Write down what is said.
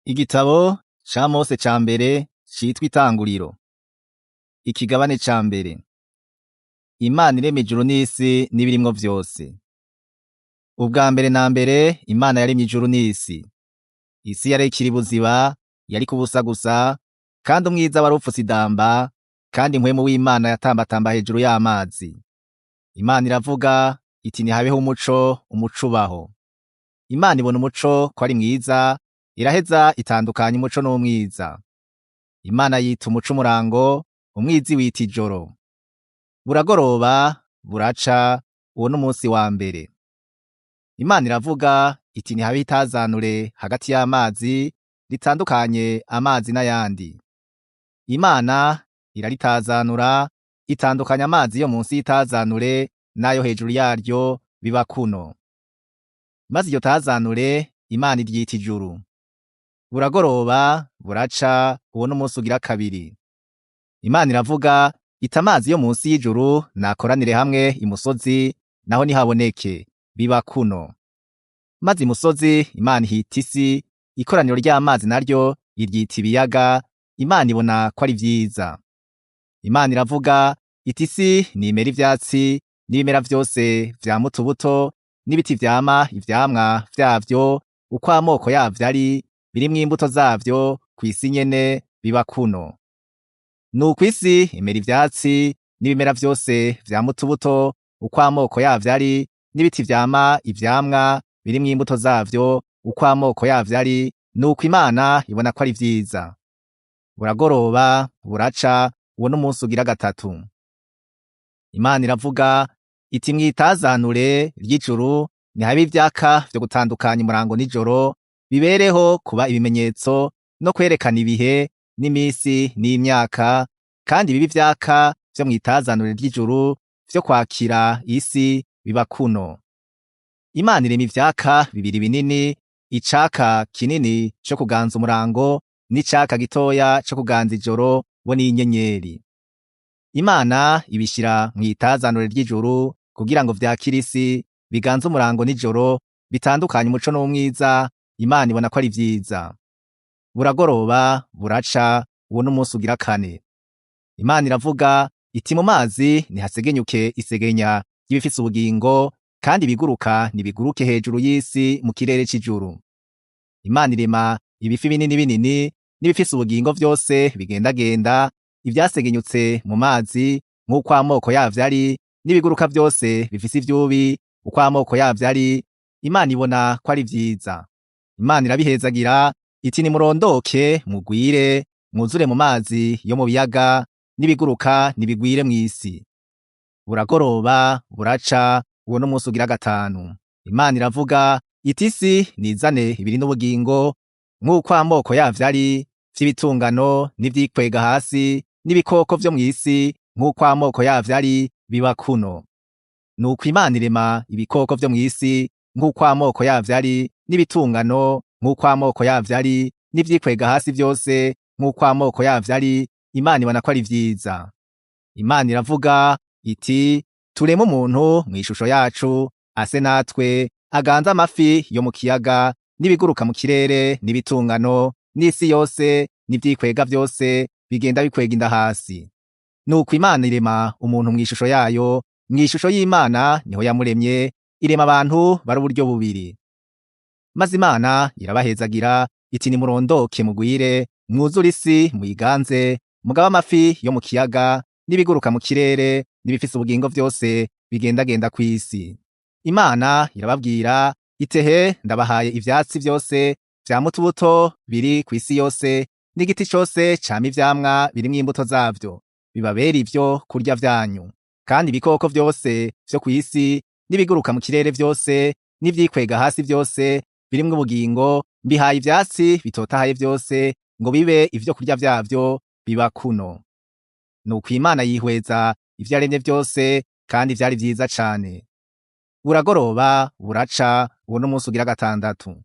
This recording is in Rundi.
Igitabo ca Mose ca mbere citwa Itanguriro. Ikigabane ca mbere. Imana irema ijuru n'isi n'ibirimwo vyose. Ubwa mbere na mbere Imana yaremye ijuru n'isi. Isi yari ikiri buziba, yariko ubusa gusa, kandi umwiza wari upfutse idamba, kandi mpwemu w'Imana yatambatamba hejuru y'amazi. Imana iravuga iti nihabeho umuco, umuco ubaho. Imana ibona umuco ko ari mwiza, iraheza itandukanya umuco n'umwiza. Imana yita umuco umurango, umwiza iwita ijoro. Buragoroba, buraca, uwo n'umunsi wa mbere. Imana iravuga iti nihabeho itazanure hagati y'amazi, ritandukanye amazi n'ayandi. Imana iraritazanura, itandukanya amazi yo munsi y'itazanure n'ayo hejuru yaryo biba kuno. Maze iryo tazanure Imana iryita ijuru. Buragoroba, buraca, uwo n'umunsi ugira kabiri. Imana iravuga iti amazi yo munsi y'ijuru nakoranire hamwe imusozi, naho nihaboneke, biba kuno. Maze imusozi Imana ihita isi, ikoraniro ry'amazi naryo iryita ibiyaga, Imana ibona ko ari vyiza. Imana iravuga iti isi nimere ivyatsi, n'ibimera vyose vyama utubuto, n'ibiti vyama ivyamwa vyavyo, uko amoko yavyo ari, birimwo imbuto zavyo, kw'isi nyene biba kuno. Nuko isi imera ivyatsi, n'ibimera vyose vyama utubuto, uko amoko yavyo ari, n'ibiti vyama ivyamwa, birimwo imbuto zavyo, uko amoko yavyo ari, nuko Imana ibona ko ari vyiza. Buragoroba, buraca, uwo n'umunsi ugira gatatu. Imana iravuga iti mwitazanure ry'ijuru nihabe ivyaka vyo gutandukanya umurango n'ijoro, bibereho kuba ibimenyetso no kwerekana ibihe n'imisi n'imyaka, kandi bibe ivyaka vyo mwitazanure ry'ijuru vyo kwakira isi biba kuno. Imana irema ivyaka bibiri binini, icaka kinini co kuganza umurango n'icaka gitoya co kuganza ijoro bo n'inyenyeri. Imana ibishira mw'itazanure ry'ijuru kugira ngo vyakire isi, biganze umurango n'ijoro, bitandukanye umuco n'umwiza, Imana ibona ko ari vyiza. Buragoroba, buraca, uwo n'umunsi ugira kane. Imana iravuga iti mu mazi nihasegenyuke isegenya ry'ibifise ubugingo, kandi ibiguruka nibiguruke hejuru y'isi mu kirere c'ijuru. Imana irema ibifi binini binini n'ibifise ubugingo vyose bigendagenda, ivyasegenyutse mu mazi nk'uko amoko yavyo ari, n'ibiguruka vyose bifise ivyubi uko amoko yavyo ari, Imana ibona ko ari vyiza. Imana irabihezagira iti nimurondoke mugwire, mwuzure mu mazi yo mu biyaga, n'ibiguruka nibigwire mw'isi. Buragoroba, buraca, uwo n'umunsi ugira gatanu. Imana iravuga iti isi nizane ibiri n'ubugingo nk'uko amoko yavyo ari, vy'ibitungano n'ivyikwega hasi, n'ibikoko vyo mw'isi nk'uko amoko yavyo ari, biba kuno. Nuko Imana irema ibikoko vyo mw'isi nk'uko amoko yavyo ari, n'ibitungano nk'uko amoko yavyo ari, n'ivyikwega hasi vyose nk'uko amoko yavyo ari, Imana ibona ko ari vyiza. Imana iravuga iti tureme umuntu mw'ishusho yacu, ase natwe, aganze amafi yo mu kiyaga, n'ibiguruka mu kirere, n'ibitungano, n'isi yose, n'ivyikwega vyose, bigenda bikwega inda hasi. Nuko Imana irema umuntu mw'ishusho yayo, mw'ishusho y'Imana niho yamuremye, irema abantu bari uburyo bubiri. Maze Imana irabahezagira iti nimurondoke mugwire, mwuzure isi muyiganze, mugabe amafi yo mu kiyaga, n'ibiguruka mu kirere, n'ibifise ubugingo vyose bigendagenda kw'isi. Imana irababwira itehe ndabahaye ivyatsi vyose vyama utubuto biri kw'isi yose, n'igiti cose cama ivyamwa birimwo imbuto zavyo, bibabere ivyo kurya vyanyu. Kandi ibikoko vyose vyo kw'isi, n'ibiguruka mu kirere vyose, n'ivyikwega hasi vyose birimwo ubugingo, mbihaye ivyatsi bitotahaye vyose ngo bibe ivyo kurya vyavyo, biba kuno. Nuko Imana yihweza ivyo yaremye vyose, kandi vyari vyiza cane. Buragoroba, buraca, uwo n'umunsi ugira gatandatu.